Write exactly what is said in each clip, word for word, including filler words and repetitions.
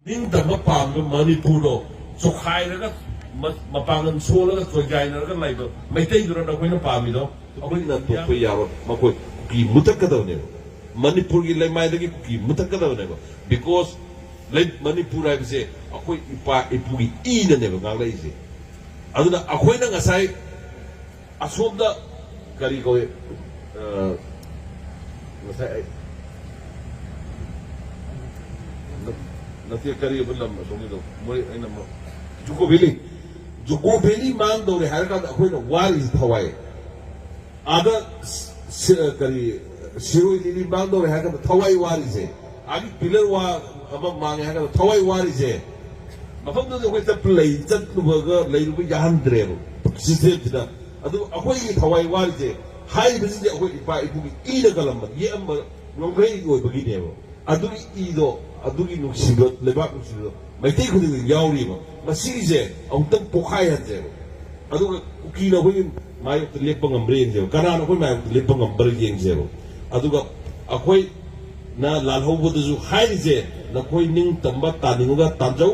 ꯅꯤꯡꯇꯝꯕ ꯄꯥꯝꯕ ꯃꯅꯤꯄꯨꯔꯗꯣ ꯆꯣꯈꯥꯏꯔꯒ, ꯃ-, ꯃꯄꯥꯡꯒꯜ ꯁꯣꯜꯂꯒ ꯆꯣꯏꯒꯥꯏꯅꯔꯒ ꯂꯩꯕ ꯃꯩꯇꯩꯗꯨꯔ ꯅꯈꯣꯏꯅ ꯄꯥꯝꯃꯤꯗꯣ? ꯑꯩꯈꯣꯏꯅ ꯇꯣꯛꯄ ꯌꯥꯔꯣꯏ꯫ ꯃꯈꯣꯏ ꯀꯨꯀꯤ ꯃꯨꯊꯠꯀꯗꯕꯅꯦꯕ꯫ ꯃꯅꯤꯄꯨꯔꯒꯤ ꯂꯩꯃꯥꯏꯗꯒꯤ ꯀꯨꯀꯤ ꯃꯨꯊꯠꯀꯗꯕꯅꯦꯕ꯫ Because ꯂꯩ-, ꯃꯅꯤꯄꯨꯔ ꯍꯥꯏꯕꯁꯦ ꯑꯩꯈꯣꯏ ꯏꯄꯥ ꯏꯄꯨꯒꯤ ꯏꯅꯅꯦꯕ ꯉꯥꯡꯂꯛꯏꯁꯦ꯫ ꯑꯗꯨꯅ ꯑꯩꯈꯣꯏꯅ ꯉꯁꯥꯏ ꯑꯁꯣꯝꯗ ꯀꯔꯤ ꯀꯧꯏ? ꯑ, ꯉꯁꯥꯏ ꯑꯩ ꯅ-, ꯅꯠꯇꯦ, ꯀꯔꯤ ꯑꯃ ꯂꯝ ꯑꯁꯣꯝꯒꯤꯗꯣ? ꯃꯣꯏ ꯑꯩꯅ ꯑꯃ ꯖꯨꯀꯣ ꯚꯦꯂꯤ, ꯖꯨꯀꯣ ꯚꯦꯂꯤ ꯃꯥꯡꯗꯧꯔꯦ ꯍꯥꯏꯔ ꯀꯥꯟꯗ ꯑꯩꯈꯣꯏꯅ ꯋꯥꯔꯤꯁꯤ ꯊꯋꯥꯏ꯫ ꯑꯥꯗ ꯁ-, ꯁ-, ꯀꯔꯤ, ꯁꯤꯔꯣꯏ ꯂꯤꯂꯤ ꯃꯥꯡꯗꯧꯔꯦ ꯍꯥꯏꯔ ꯀꯥꯟꯗ ꯊꯋꯥꯏ ꯋꯥꯔꯤꯁꯦ꯫ ꯑꯥꯒꯤ ꯄꯤꯂꯔ ꯋꯥ ꯑꯃ ꯃꯥꯡꯉꯦ ꯍꯥꯏꯔ ꯀꯥꯟꯗ ꯊꯋꯥꯏ ꯋꯥꯔꯤꯁꯦ꯫ ꯃꯐꯝꯗꯨꯗ ꯑꯩꯈꯣꯏ ꯆꯠꯄ ꯂꯩ, ꯆꯠꯂꯨꯕꯒ ꯂꯩꯔꯨꯕ ꯌꯥꯍꯟꯗ꯭ꯔꯦꯕ ꯁꯤꯁꯇꯦꯝꯁꯤꯅ꯫ ꯑꯗꯨ ꯑꯩꯈꯣꯏꯒꯤ ꯊꯋꯥꯏ ꯋꯥꯔꯤꯁꯦ, ꯍꯥꯏꯔꯤꯕꯁꯤꯗꯤ ꯑꯩꯈꯣꯏ ꯏꯄꯥ ꯏꯄꯨꯒꯤ ꯏꯅ ꯀꯜꯂꯝꯕ, ꯌꯦꯛꯑꯝꯕ ꯉꯝꯈꯩ ꯑꯣꯏꯕꯒꯤꯅꯦꯕ꯫ ꯑꯗꯨꯒꯤ ꯏꯗꯣ, ꯑꯗꯨꯒꯤ ꯅꯨꯡꯁꯤꯕ, ꯂꯩꯕꯥꯛ ꯅꯨꯡꯁꯤꯕꯗꯣ ꯃꯩꯇꯩ ꯈꯨꯗꯤꯡꯃꯛ ꯌꯥꯎꯔꯤꯕ꯫ ꯃꯁꯤꯒꯤꯁꯦ ꯑꯃꯨꯛꯇꯪ ꯄꯣꯛꯈꯥꯏꯍꯟꯁꯦꯕ꯫ ꯑꯗꯨꯒ ꯀꯨꯀꯤꯅ ꯑꯩꯈꯣꯏꯒꯤ ꯃꯥꯌꯣꯛꯇ ꯂꯦꯞꯄ ꯉꯝꯕ꯭ꯔꯥ ꯌꯦꯡꯁꯦꯕ, ꯀꯅꯥꯅ ꯑꯩꯈꯣꯏ ꯃꯥꯌꯣꯛꯇ ꯂꯦꯞꯄ ꯉꯝꯕ꯭ꯔꯥ ꯌꯦꯡꯁꯦꯕ꯫ ꯑꯗꯨꯒ ꯑꯩꯈꯣꯏꯅ ꯂꯥꯜꯍꯧꯕꯗꯁꯨ ꯍꯥꯏꯔꯤꯁꯦ, ꯅꯈꯣꯏ ꯅꯤꯡꯇꯝꯕ ꯇꯥꯅꯤꯡꯉꯒ ꯇꯥꯟꯖꯧ꯫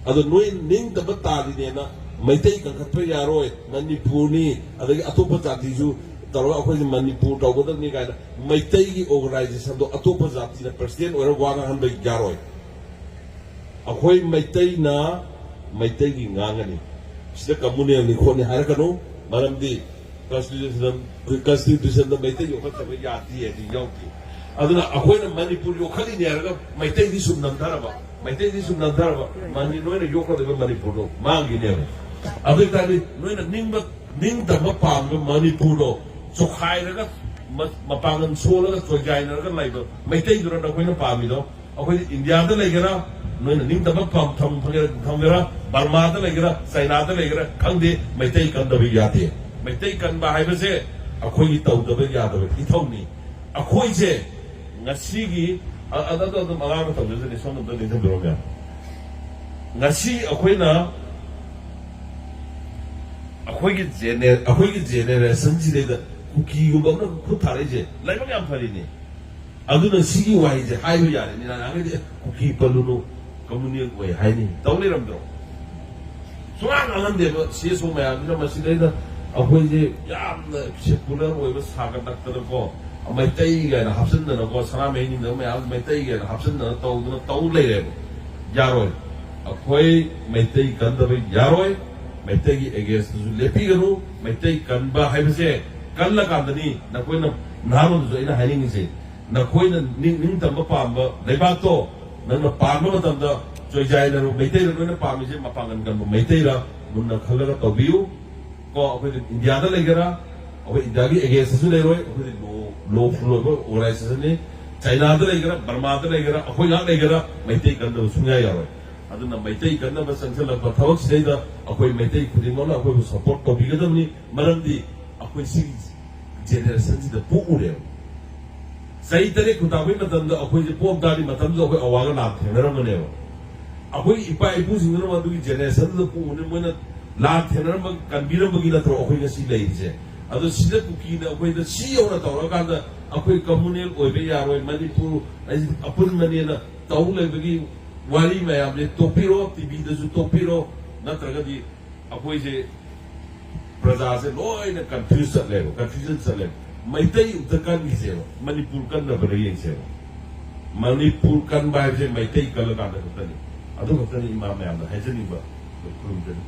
ꯑꯗꯣ ꯅꯣꯏ ꯅꯤꯡꯇꯝꯕ ꯇꯥꯔꯤꯅꯦꯅ ꯃꯩꯇꯩ ꯀꯟꯈꯠꯄ ꯌꯥꯔꯣꯏ, ꯃꯅꯤꯄꯨꯔꯅꯤ, ꯑꯗꯒꯤ ꯑꯇꯣꯞꯄ ꯖꯥꯇꯤꯁꯨ ꯇꯧꯔꯒ ꯑꯩꯈꯣꯏꯁꯦ ꯃꯅꯤꯄꯨꯔ ꯇꯧꯒꯗꯕꯅꯤ ꯀꯥꯏꯅ ꯃꯩꯇꯩꯒꯤ organization ꯗꯣ ꯑꯇꯣꯞꯄ ꯖꯥꯇꯤꯅ president ꯑꯣꯏꯔꯒ ꯋꯥ ꯉꯥꯡꯍꯟꯕ ꯌꯥꯔꯣꯏ꯫ ꯑꯩꯈꯣꯏ ꯃꯩꯇꯩꯅ ꯃꯩꯇꯩꯒꯤ ꯉꯥꯡꯒꯅꯤ꯫ ꯁꯤꯗ communal ꯅꯤ ꯈꯣꯠꯅꯤ ꯍꯥꯏꯔꯛꯀꯅꯨ, ꯃꯔꯝꯗꯤ constitution, constitution ꯗ ꯃꯩꯇꯩ ꯌꯣꯛꯈꯠꯇꯕ ꯌꯥꯗꯦ ꯍꯥꯏꯗꯤ ꯌꯥꯎꯗꯦ꯫ ꯑꯗꯨꯅ ꯑꯩꯈꯣꯏꯅ ꯃꯅꯤꯄꯨꯔ ꯌꯣꯛꯈꯠꯂꯤꯅꯦ ꯍꯥꯏꯔꯒ ꯃꯩꯇꯩꯗꯤ ꯁꯨꯝ ꯅꯝꯊꯔꯕ, ꯃꯩꯇꯩꯗꯤ ꯁꯨꯝ ꯅꯝꯊꯔꯕ, ꯃꯅꯤ-, ꯅꯣꯏꯅ ꯌꯣꯛꯀꯗꯕ ꯃꯅꯤꯄꯨꯔꯗꯣ ꯃꯥꯡꯈꯤꯅꯦꯕ꯫ ꯑꯗꯨ ꯑꯣꯏꯇꯥꯔꯗꯤ ꯅꯣꯏꯅ ꯅꯤꯡꯕ, ꯅꯤꯡꯇꯝꯕ ꯄꯥꯝꯕ ꯃꯅꯤꯄꯨꯔꯗꯣ ꯆꯣꯈꯥꯏꯔꯒ, ꯃ-, ꯃꯄꯥꯡꯒꯜ ꯁꯣꯜꯂꯒ ꯆꯣꯏꯒꯥꯏꯅꯔꯒ ꯂꯩꯕ ꯃꯩꯇꯩꯗꯨꯔ ꯅꯈꯣꯏꯅ ꯄꯥꯝꯃꯤꯗꯣ? ꯑꯩꯈꯣꯏꯗꯤ ꯏꯟꯗꯤꯌꯥꯗ ꯂꯩꯒꯦꯔꯥ, ꯅꯣꯏꯅ ꯅꯤꯡꯇꯝꯕ ꯄꯥꯝ-, ꯊꯝ-, ꯊꯝꯒꯦꯔꯥ, ꯊꯝꯒꯦꯔꯥ, ꯕꯔꯃꯥꯗ ꯂꯩꯒꯦꯔꯥ, ꯆꯥꯏꯅꯥꯗ ꯂꯩꯒꯦꯔꯥ, ꯈꯪꯗꯦ, ꯃꯩꯇꯩ ꯀꯟꯗꯕ ꯌꯥꯗꯦ꯫ ꯃꯩꯇꯩ ꯀꯟꯕ ꯍꯥꯏꯕꯁꯦ ꯑꯩꯈꯣꯏꯒꯤ ꯇꯧꯗꯕ ꯌꯥꯗꯕ ꯏꯊꯧꯅꯤ꯫ ꯑꯩꯈꯣꯏꯁꯦ ꯉꯁꯤꯒꯤ, ꯑ-, ꯑ-, ꯑꯗꯨ ꯑꯗꯨꯝ ꯑꯉꯥꯡꯅ ꯇꯧꯖꯁꯅꯤ, ꯁꯣꯝꯗ ꯑꯝꯇ ꯅꯤꯡꯁꯤꯡꯕꯤꯔꯣ ꯃꯌꯥꯝ꯫ ꯉꯁꯤ ꯑꯩꯈꯣꯏꯅ, ꯑꯩꯈꯣꯏꯒꯤ ꯖꯦꯅꯦ-, ꯑꯩꯈꯣꯏꯒꯤ generation ꯁꯤꯗꯩꯗ ꯀꯨꯀꯤꯒꯨꯝꯕ ꯑꯃꯅ ꯈꯨꯠ ꯊꯥꯔꯛꯏꯁꯦ ꯂꯥꯏꯕꯛ ꯌꯥꯝ ꯐꯔꯤꯅꯤ꯫ ꯑꯗꯨꯅ ꯁꯤꯒꯤ ꯋꯥꯍꯩꯁꯦ ꯍꯥꯏꯕ ꯌꯥꯔꯦ꯫ ꯅꯍꯥꯟꯒꯩꯗꯤ "ꯀꯨꯀꯤ ꯄꯜꯂꯨꯅꯨ, ꯀꯝꯃꯨꯅꯦꯜ ꯑꯣꯏ" ꯍꯥꯏꯅꯤ꯫ ꯇꯧ ꯂꯩꯔꯝꯗ꯭ꯔꯣ? ꯁꯨꯡꯉꯥꯡ ꯉꯥꯡꯍꯟꯗꯦꯕ ꯁꯤ ꯑꯦꯁ ꯑꯣ ꯃꯌꯥꯝꯗꯨꯅ꯫ ꯃꯁꯤꯗꯩꯗ ꯑꯩꯈꯣꯏꯁꯦ ꯌꯥꯝꯅ ꯁꯦꯀꯨꯂꯔ ꯑꯣꯏꯕ ꯁꯥꯒꯠꯂꯛꯇꯅꯀꯣ, ꯃꯩꯇꯩ ꯀꯥꯏꯅ ꯍꯥꯞꯆꯤꯟꯗꯅꯀꯣ, ꯁꯅꯥꯃꯍꯤ ꯅꯤꯡꯊꯧ ꯃꯌꯥꯝ ꯃꯩꯇꯩ ꯀꯥꯏꯅ ꯍꯥꯞꯆꯤꯟꯗꯅ ꯇꯧꯗꯅ ꯇꯧ ꯂꯩꯔꯦꯕ꯫ ꯌꯥꯔꯣꯏ꯫ ꯑꯩꯈꯣꯏ ꯃꯩꯇꯩ ꯀꯟꯗꯕ ꯌꯥꯔꯣꯏ꯫ ꯃꯩꯇꯩꯒꯤ ꯑꯦꯒꯦꯟꯁꯇꯁꯨ ꯂꯦꯞꯄꯤꯒꯅꯨ꯫ ꯃꯩꯇꯩ ꯀꯟꯕ ꯍꯥꯏꯕꯁꯦ ꯀꯜꯂꯀꯥꯟꯗꯅꯤ꯫ ꯅꯈꯣꯏꯅ, ꯅꯍꯥꯔꯣꯜꯗꯁꯨ ꯑꯩꯅ ꯍꯥꯏꯅꯤꯡꯉꯤꯁꯦ, ꯅꯈꯣꯏꯅ ꯅꯤꯡ-, ꯅꯤꯡꯇꯝꯕ ꯄꯥꯝꯕ ꯂꯩꯕꯥꯛꯇꯣ ꯅꯪꯅ ꯄꯥꯟꯕ ꯃꯇꯝꯗ ꯆꯣꯏꯖꯥꯏꯅꯔꯣ, ꯃꯩꯇꯩꯔ ꯅꯣꯏꯅ ꯄꯥꯝꯃꯤꯁꯦ? ꯃꯄꯥꯡꯒꯜ ꯀꯟꯕ ꯃꯩꯇꯩꯔ? ꯃꯨꯟꯅ ꯈꯜꯂꯒ ꯇꯧꯕꯤꯌꯨ꯫ ꯀꯣ, ꯑꯩꯈꯣꯏꯗꯤ ꯏꯟꯗꯤꯌꯥꯗ ꯂꯩꯒꯦꯔꯥ, ꯑꯩꯈꯣꯏ ꯏꯟꯗꯤꯌꯥꯒꯤ ꯑꯦꯒꯦꯟꯁꯇꯁꯨ ꯂꯩꯔꯣꯏ꯫ ꯑꯩꯈꯣꯏꯗꯤ ꯂꯣ, ꯂꯣꯐꯨꯜ ꯑꯣꯏꯕ ꯑꯣꯔꯒꯅꯥꯏꯖꯦꯁꯟꯅꯤ꯫ ꯆꯥꯏꯅꯥꯗ ꯂꯩꯒꯦꯔꯥ, ꯕꯔꯃꯥꯗ ꯂꯩꯒꯦꯔꯥ, ꯑꯩꯈꯣꯏ ꯉꯥꯛ ꯂꯩꯒꯦꯔꯥ, ꯃꯩꯇꯩ ꯀꯟꯗꯕ ꯁꯨꯡꯌꯥ ꯌꯥꯔꯣꯏ꯫ ꯑꯗꯨꯅ ꯃꯩꯇꯩ ꯀꯟꯅꯕ ꯆꯪꯁꯤꯜꯂꯛꯄ ꯊꯕꯛꯁꯤꯗꯩꯗ ꯑꯩꯈꯣꯏ ꯃꯩꯇꯩ ꯈꯨꯗꯤꯡꯃꯛꯅ ꯑꯩꯈꯣꯏꯕꯨ ꯁꯄꯣꯔꯠ ꯇꯧꯕꯤꯒꯗꯕꯅꯤ꯫ ꯃꯔꯝꯗꯤ ꯑꯩꯈꯣꯏ ꯁꯤꯒꯤ ꯖꯦꯅꯦꯔꯦꯁꯟꯁꯤꯗ ꯄꯣꯛꯎꯔꯦꯕ꯫ ꯆꯍꯤ ꯇꯔꯦꯠ ꯈꯨꯟꯇꯥꯛꯄꯒꯤ ꯃꯇꯝꯗ ꯑꯩꯈꯣꯏꯁꯦ ꯄꯣꯛ ꯇꯥꯔꯗꯤ ꯃꯇꯝꯗꯨꯗ ꯑꯩꯈꯣꯏ ꯑꯋꯥꯒ ꯂꯥꯟ ꯊꯦꯡꯅꯔꯝꯒꯅꯦꯕ꯫ ꯑꯩꯈꯣꯏꯒꯤ ꯏꯄꯥ ꯏꯄꯨꯁꯤꯡꯗꯨꯅ ꯃꯗꯨꯒꯤ ꯖꯦꯅꯦꯔꯦꯁꯟꯗꯨꯗ ꯄꯣꯛꯎꯕꯅꯤ, ꯃꯣꯏꯅ ꯂꯥꯟ ꯊꯦꯡꯅꯔꯝꯕ, ꯀꯟꯕꯤꯔꯝꯕꯒꯤ ꯅꯠꯇ꯭ꯔꯣ ꯑꯩꯈꯣꯏ ꯉꯁꯤ ꯂꯩꯔꯤꯁꯦ? ꯑꯗꯣ ꯁꯤꯗ ꯀꯨꯀꯤꯅ ꯑꯩꯈꯣꯏꯗ ꯁꯤ ꯌꯧꯅ ꯇꯧꯔꯀꯥꯟꯗ ꯑꯩꯈꯣꯏ ꯀꯝꯃꯨꯅꯦꯜ ꯑꯣꯏꯕ ꯌꯥꯔꯣꯏ, ꯃꯅꯤꯄꯨꯔ ꯑꯁꯤ ꯑꯄꯨꯟꯕꯅꯦꯅ ꯇꯧ ꯂꯩꯕꯒꯤ ꯋꯥꯔꯤ ꯃꯌꯥꯝꯁꯦ ꯇꯣꯛꯄꯤꯔꯣ, ꯇꯤꯚꯤꯗꯁꯨ ꯇꯣꯛꯄꯤꯔꯣ, ꯅꯠꯇ꯭ꯔꯒꯗꯤ ꯑꯩꯈꯣꯏꯁꯦ ꯄ꯭ꯔꯖꯥꯁꯦ ꯂꯣꯏꯅ ꯀꯟꯐ꯭ꯌꯨꯁ ꯆꯠꯂꯦꯕ, ꯀꯟꯐ꯭ꯌꯨꯖꯟ ꯆꯠꯂꯦꯕ꯫ ꯃꯩꯇꯩ ꯑꯝꯇ ꯀꯟꯈꯤꯁꯦꯕ, ꯃꯅꯤꯄꯨꯔ ꯀꯟꯅꯕ꯭ꯔꯥ ꯌꯦꯡꯁꯦꯕ꯫ ꯃꯅꯤꯄꯨꯔ ꯀꯟꯕ ꯍꯥꯏꯕꯁꯦ ꯃꯩꯇꯩ ꯀꯜꯂꯀꯥꯟꯗ ꯈꯛꯇꯅꯤ꯫ ꯑꯗꯨ ꯈꯛꯇꯅꯤ ꯏꯃꯥ ꯃꯌꯥꯝꯗ ꯍꯥꯏꯖꯅꯤꯡꯕ꯫ ꯈꯨꯔꯨꯝꯖꯔꯤ꯫